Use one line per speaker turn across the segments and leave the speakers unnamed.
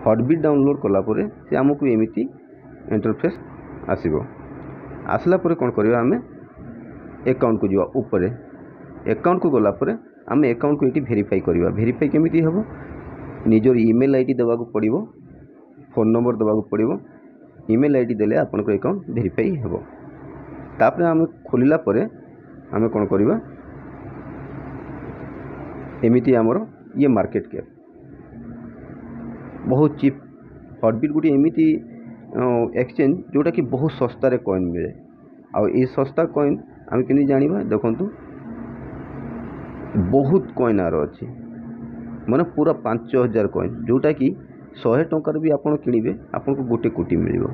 ହଟବିଟ୍ download କଲା ପରେ ସେ ଆମକୁ ଏମିତି ଇଣ୍ଟରଫେସ୍ ଆସିବ। ଆସିଲା ପରେ କ'ଣ କରିବା? ଆମେ ଆକାଉଣ୍ଟକୁ ଯିବା ଉପରେ। ଆକାଉଣ୍ଟକୁ ଗଲା ପରେ ଆମେ ଆକାଉଣ୍ଟକୁ ଏଇଠି ଭେରିଫାଇ କରିବା। ଭେରିଫାଇ କେମିତି ହେବ? ନିଜର ଇମେଲ୍ ଆଇଡି ଦେବାକୁ ପଡ଼ିବ, ଫୋନ୍ ନମ୍ବର ଦେବାକୁ ପଡ଼ିବ। ଇମେଲ୍ ଆଇଡି ଦେଲେ ଆପଣଙ୍କ ଆକାଉଣ୍ଟ ଭେରିଫାଇ ହେବ। ତାପରେ ଆମେ ଖୋଲିଲା ପରେ ଆମେ କ'ଣ କରିବା? ଏମିତି ଆମର ଇଏ ମାର୍କେଟ କ୍ୟାପ୍ ବହୁତ ଚିପ୍। ହଟବିଟ୍ ଗୋଟିଏ ଏମିତି ଏକ୍ସଚେଞ୍ଜ, ଯେଉଁଟାକି ବହୁତ ଶସ୍ତାରେ କଏନ୍ ମିଳେ। ଆଉ ଏଇ ଶସ୍ତା କଏନ୍ ଆମେ କେମିତି ଜାଣିବା? ଦେଖନ୍ତୁ, ବହୁତ କଏନ୍ ଆର ଅଛି, ମାନେ ପୁରା 5000 କଏନ୍, ଯେଉଁଟାକି 100 ଟଙ୍କାରେ ବି ଆପଣ କିଣିବେ, ଆପଣଙ୍କୁ 1 କୋଟି ମିଳିବ।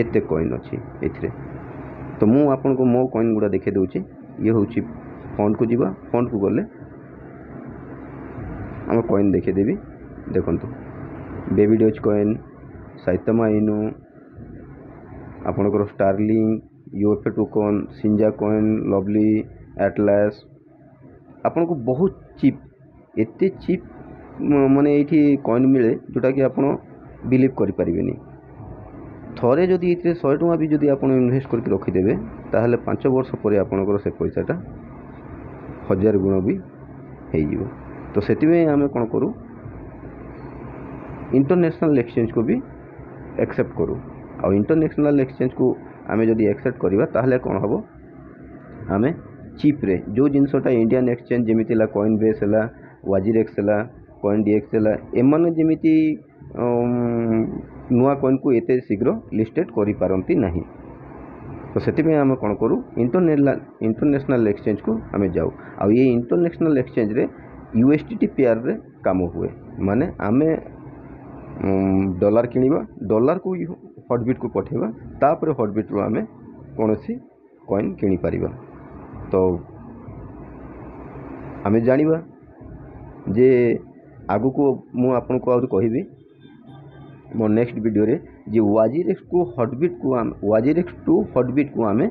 ଏତେ କଏନ୍ ଅଛି ଏଥିରେ। ତ ମୁଁ ଆପଣଙ୍କୁ ମୋ କଏନ୍ ଗୁଡ଼ା ଦେଖାଇ ଦେଉଛି। ଇଏ ହେଉଛି ଫଣ୍ଡକୁ ଯିବା। ଫଣ୍ଡକୁ ଗଲେ ଆମ କଏନ୍ ଦେଖାଇଦେବି। ଦେଖନ୍ତୁ, ବେବି ଡୋଜ୍ କଏନ୍, ସାଇତାମା ଇନୁ, ଆପଣଙ୍କର ଷ୍ଟାରଲିଂ, ୟୁଏଫଏ ଟୋକନ୍, ସିଞ୍ଜା କଏନ୍, ଲଭଲି ଆଟଲାସ୍। ଆପଣଙ୍କୁ ବହୁତ ଚିପ୍, ଏତେ ଚିପ୍ ମାନେ ଏଇଠି କଏନ୍ ମିଳେ, ଯେଉଁଟାକି ଆପଣ ବିଲିଭ୍ କରିପାରିବେନି। ଥରେ ଯଦି ଏଥିରେ 100 ଟଙ୍କା ବି ଯଦି ଆପଣ ଇନଭେଷ୍ଟ କରିକି ରଖିଦେବେ, ତାହେଲେ 5 ବର୍ଷ ପରେ ଆପଣଙ୍କର ସେ ପଇସାଟା 1000 ଗୁଣ ବି ହେଇଯିବ। ତ ସେଥିପାଇଁ ଆମେ କ'ଣ କରୁ? ଇଣ୍ଟରନ୍ୟାସନାଲ୍ ଏକ୍ସଚେଞ୍ଜକୁ ବି ଆକ୍ସେପ୍ଟ କରୁ। ଆଉ ଇଣ୍ଟରନ୍ୟାସନାଲ୍ ଏକ୍ସଚେଞ୍ଜକୁ ଆମେ ଯଦି ଆକ୍ସେପ୍ଟ କରିବା, ତାହେଲେ କ'ଣ ହେବ? ଆମେ ଚିପ୍ରେ ଯେଉଁ ଜିନିଷଟା ଇଣ୍ଡିଆନ୍ ଏକ୍ସଚେଞ୍ଜ, ଯେମିତି ହେଲା କଏନ୍ ବେସ୍ ହେଲା, ୱାଜିରେକ୍ସ ହେଲା, କଏନ୍ ଡିଏକ୍ସ ହେଲା, ଏମାନେ ଯେମିତି ନୂଆ କଏନ୍କୁ ଏତେ ଶୀଘ୍ର ଲିଷ୍ଟେଡ଼ କରିପାରନ୍ତି ନାହିଁ। ତ ସେଥିପାଇଁ ଆମେ କ'ଣ କରୁ? ଇଣ୍ଟରନ୍ୟାସନାଲ୍ ଏକ୍ସଚେଞ୍ଜକୁ ଆମେ ଯାଉ। ଆଉ ଏଇ ଇଣ୍ଟରନ୍ୟାସନାଲ୍ ଏକ୍ସଚେଞ୍ଜରେ ୟୁଏସଡିଟି ପେୟାରରେ କାମ ହୁଏ। ମାନେ ଆମେ ଡଲାର କିଣିବା, ଡଲାରକୁ ହଟବିଟ୍କୁ ପଠାଇବା, ତାପରେ ହଟବିଟ୍ରୁ ଆମେ କୌଣସି କଏନ୍ କିଣିପାରିବା। ତ ଆମେ ଜାଣିବା ଯେ ଆଗକୁ ମୁଁ ଆପଣଙ୍କୁ ଆହୁରି କହିବି ମୋ ନେକ୍ସଟ ଭିଡ଼ିଓରେ ଯେ ୱାଜିରେକ୍ସକୁ ହଟବିଟ୍କୁ ଆମେ, ୱାଜିରେକ୍ସ ଟୁ ହଟବିଟ୍କୁ ଆମେ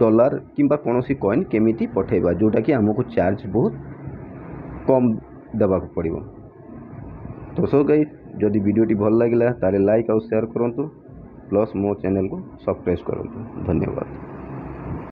ଡଲାର କିମ୍ବା କୌଣସି କଏନ୍ କେମିତି ପଠାଇବା, ଯେଉଁଟାକି ଆମକୁ ଚାର୍ଜ ବହୁତ କମ୍ ଦେବାକୁ ପଡ଼ିବ। ତ ସୋ ଗାଇଜ୍, ଯଦି ଭିଡ଼ିଓଟି ଭଲ ଲାଗିଲା, ତାହେଲେ ଲାଇକ୍ ଆଉ ସେୟାର କରନ୍ତୁ, ପ୍ଲସ୍ ମୋ ଚ୍ୟାନେଲକୁ ସବସ୍କ୍ରାଇବ୍ କରନ୍ତୁ। ଧନ୍ୟବାଦ।